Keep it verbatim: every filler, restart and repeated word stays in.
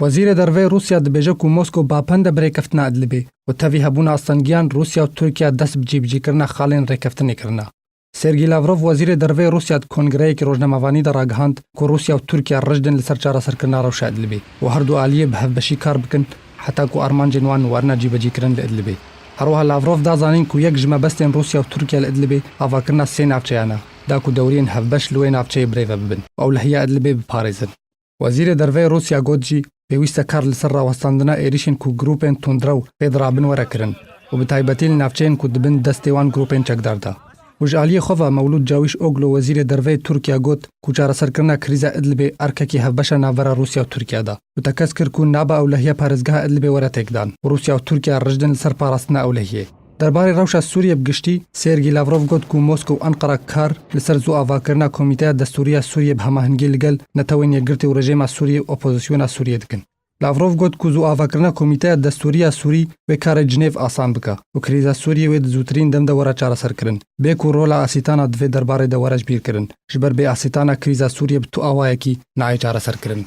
Wezîrê Derveyê Rûsya dibêje ku Moskow bapend e bi rêkeftina Idlibê û tevî hebûna astengiyan Rûsya û Tirkiye dest bi cîbicîkirina xalên rêkeftinê kirina. Sergî Lavrov, wezîrê derveyê Rûsya di kongreyekî rojnamevanî de ragihand ku Rûsya û Tirkiye rijd in li ser çareserkirina rewşa Idlibê û her du aliyê bi hevbeşî kar bikin heta ku armancên wan werine cîbecîkirin li Idlibê. Herwiha Lavrov da zanîn ku yek ji mebestên Rûsya û Tirkiye li Idlibê avakirina sê navçeyan e, da ku dewriyên hevbeş li wê navçeyê birêve bibin û ewlehiya Idlibê biparêzin. Wezîrê Derveyê Rûsya got jî, pêwîst e kar li ser rawestandina êrîşên ku grûpên tundrew pê dirabin were kirin û bi taybetî li navçeyên ku di bin destê wan grûpên çekdar de. Û ji aliyê xwe ve Mewlûd Cawîş Oglo, wezîrê derveyê Tirkiye, got ku çareserkirina krîza Idlibê erkekî hevbeş e navbera Rûsya û Tirkiye de û tekez kir ku nabe ewlehiya parêzgeha Idlibê were têkdan û Rûsya û Tirkiye rijd in li ser parastina ewlehiyê. Derbarê rewşa Sûriyê bi giştî, Sergî Lavrov got ku Moskow û Enqera kar li ser zû avakirina Komîteya Destûrî ya Sûriyê bi hemahengî li gel Netewên Yekgirtî û rejîma Sûriyê û opozisyona Sûriyê dikin. Lavrov got ku zû avakirina Komîteya Destûrî ya Sûrî wê karê Cinêv asan bike û krîza Sûriyê wê di zûtirîn dem de were çareserkirin, bê ku rola Asîtana di vê derbarê de were ji bîr kirin, ji ber bê Asîtana krîza Sûriyê bi tu awayekî nayê çareserkirin.